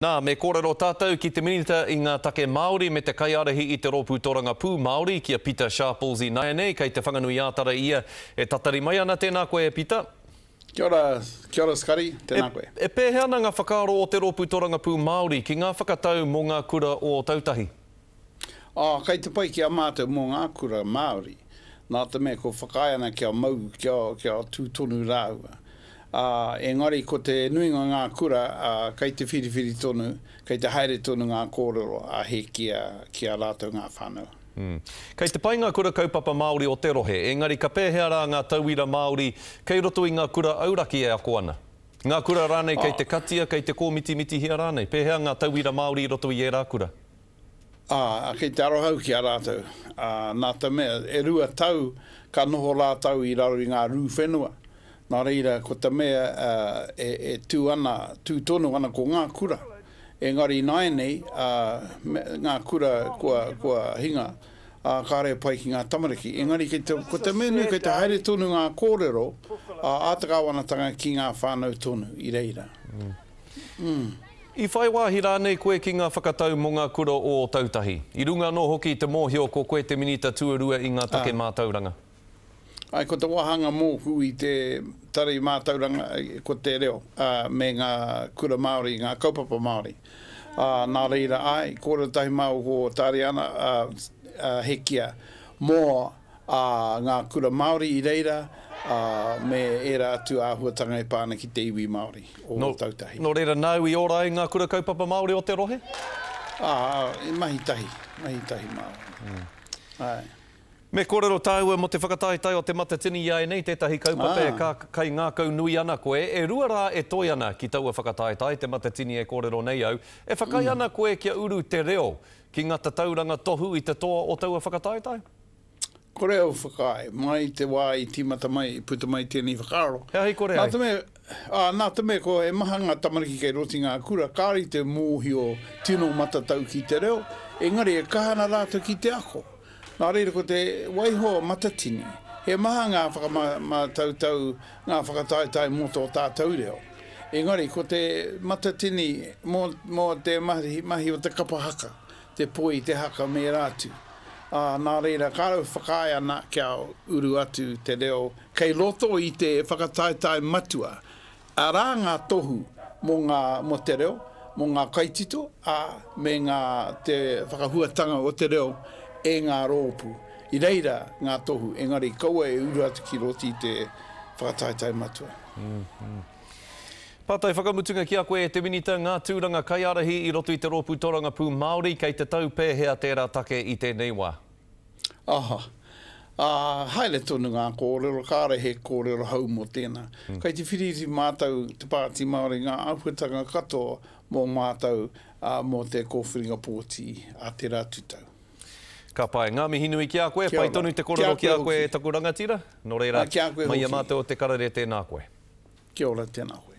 Nā, me kōrero tātou ki te Minita i ngā Take Māori me te kaiārahi i te Rōpū Torangapū Māori, ki a Pita Sharples ināianei, kei Te Whanganui-ā-Tara ia e tatari mai ana. Tēnā koe e Pita. Kia ora, kia ora Scotty, tēnā koe. E pēhea ana ngā whakaaro o te Rōpū Torangapū Māori ki ngā whakatau mō ngā kura o Ōtautahi? Ā, kei te pai ki a mātou mō ngā kura Māori, nā te mea ko whakaae ana kia mau, kia, kia tū tonu rāua. Ā, engari ko te nuinga o ngā kura, ā, kei te whiriwhiri tonu, kei te haere tonu ngā kōrero a he ki a, ki a rātou ngā whānau. Mm. Kei te pai ngā kura kaupapa Māori o te rohe, engari ka pēhea rā ngā tauira Māori kei roto i ngā kura auraki e ako ana? Ngā kura rānei kei te katia, kei te kōmitimitihia rānei? Pēhea ngā tauira Māori i roto i ērā kura? Ā, kei te aroha au ki a rātou, ā, nā te mea, e rua tau ka noho rātou i raro i ngā rū whenua, nā reira, ko te mea e, e tū ana, tū tonu ana ko ngā kura. Engari ināianei, ā, me, ngā kura kua, kua hinga, ā, kāre e pai ki ngā tamariki. Engari kei te, ko te mea nui kei te haere tonu ngā kōrero, ā, a te kāwanatanga ki ngā whānau tonu i reira. Mm. I whai wāhi rānei koe ki ngā whakatau mō ngā kura o Ōtautahi? I runga anō hoki i te mōhio ko koe te Minita tuarua i ngā take mātauranga. Āe, ko te wāhanga mōku i te Tari Mātauranga ko te reo me ngā kura Māori, ngā kaupapa Māori. Ā, nā reira, āe, kōrero tahi māua ko Tāriana Hekia mō ā, ngā kura Māori i reira, ā, me ērā atu āhuatanga e pā ana ki te iwi Māori o Ōtautahi. Nō reira, nāu i ora ai ngā kura kaupapa Māori o te rohe? Ā, i mahi tahi, mahi tahi māua. Āe. Me kōrero tāua mō te whakataetae o Te Matatini iāianei, tētahi kaupapa e ka kaingākaunui ana koe. E rua rā e toe ana ki taua whakataetae, Te Matatini e kōrero nei au. E whakaae ana koe kia uru te reo ki ngā tatauranga tohu i te toa o taua whakataetae? Kore au whakaae, mai i te wā i tīmata mai, i puta mai tēnei whakaaro. He aha i kore ai? Nā te mea, ā, nā te mea ko he maha ngā tamariki kei roto i ngā kura, kāore i te mōhio tino matatau ki te reo, engari e kaha ana rātou ki te ako. Nā reira ko te waiho matatini, he maha ngā whakamātautau, ngā whakataetae mō tō tātou reo. Engari ko te matatini mō, mō te mahi, mahi o te kapa haka, te poi, te haka me ērā atu. Ā, nā reira, kāore au whakaae ana kia uru atu te reo kei roto i te whakataetae matua. Arā ngā tohu mō ngā, mō te reo, mō ngā kaitito, ā, me ngā, te whakahuatanga o te reo e ngā rōpū. I reira ngā tohu, engari kaua e uru atu ki roto i te whakataetae matua. Pātai whakamutunga ki a koe e te Minita, ngā tūranga kaiārahi i roto i te Rōpū Torangapū Māori, kei te tau pēhea tērā take i tēnei wā? Aha. Ā, haere tonu ngā kōrero, kāre he kōrero hou mō tēnā. Kei te whiriwhiri mātou, te Pāti Māori, ngā āhuatanga katoa mō mātou, ā, mō te kōwhiringa pōti a tērā atu tau. Ka pai. Ngā mihi nui ki a koe. Pai tonu te kōrero ki a koe e taku rangatira. Nō reira, mai i a mātou o Te Karere tēnā koe. Kia ora, tēnā koe.